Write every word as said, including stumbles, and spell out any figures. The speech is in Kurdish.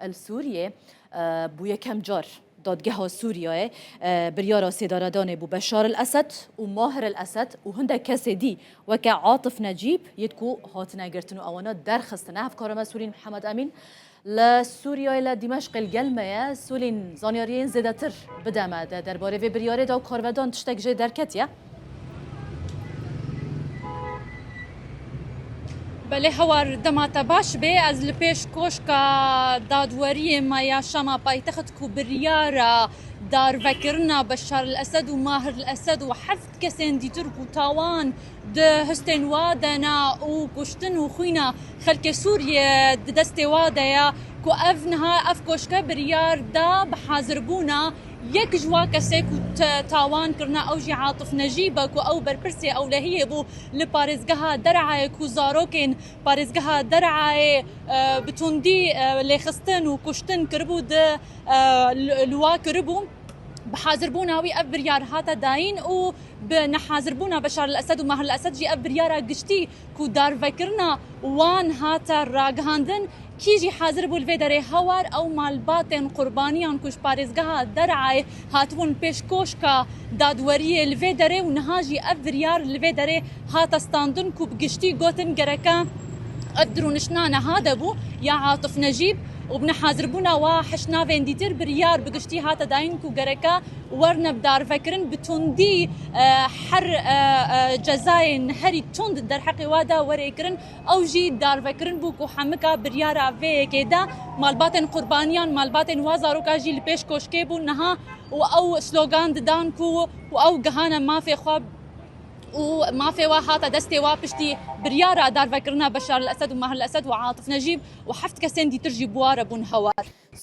Li Sûriyê, e, bû yekem car dadgeha Sûriyeyê, e, biryara sêdaredanê bû Beşar el Esed û Mahir el Esed û hindek kesê dî weke Atif Necîb yêt ku hatine girtin û ewana derxistine. Hevkara me Sûrîn Mihemed Emîn li Sûriyeyê li Dîmeşqê li gel me ye. Sûrîn, zanyariyên zêdetir bide me de derbarê vê biryarê de û karvedan tiştek jê derketiye? Belê Hewar, dema te baş bê, ez li pêş koşka dadweriyê me ya Şama paytext ku biryara darvekirina Beşar el Esed û Mahir el Esed û heft kesên dîtir ku tawan di histên wa de ne û kuştin û xwîna xelkê Sûriyê di destê wa de ye, ku ev niha ev koşke biryar da bi hazirbûna yek ji wa kesê ku te-, tawan kirine, ew jî Atif Necîb e ku ew berpirsê ewlehiyê bû li parêzgeha Derayê ku zarokên parêzgeha Derayê, e, bi tundî, e, lêxistin û kuştin kiribû di, e, li, li wa kiribû. Bi hazirbûna wî ev biryar hate dayîn û bi nehazirbûna Beşar el Esed û Mahir el Esed jî ev biryara giştî ku darvekirina wan hate ragihandin. Kî jî hazir bû li vê derê Hewar, ew malbatên qurbaniyan ku ji parêzgeha Derayê hatibûn pêş koşka dadweriyê li vê derê û niha jî ev biryar li vê derê hate standin ku bi giştî gotin gereke ev dirûniştina niha de bû ya Atif Necîb û bi nehazirbûna wa heşt navên dîtir biryar bi giştî hate dayîn ku gereke werne bi darvekirin, bi tundî, e, her, e, e, cezayên herî tund derheqê wa de were kirin. Ew jî darvekirin bû ku hemika biryara vê yekê de malbatên qurbaniyan, malbatên wa zaroka jî li pêş koşkê bûn niha û ew slogan didan ku, ku ew gihane mafê xwe û mafê wa hate destê wa piştî biryara darvekirina Beşar el Esed û Mahir el Esed û Atif Necîb û heft kesên dîtir jî bi wa re bûn Hewar.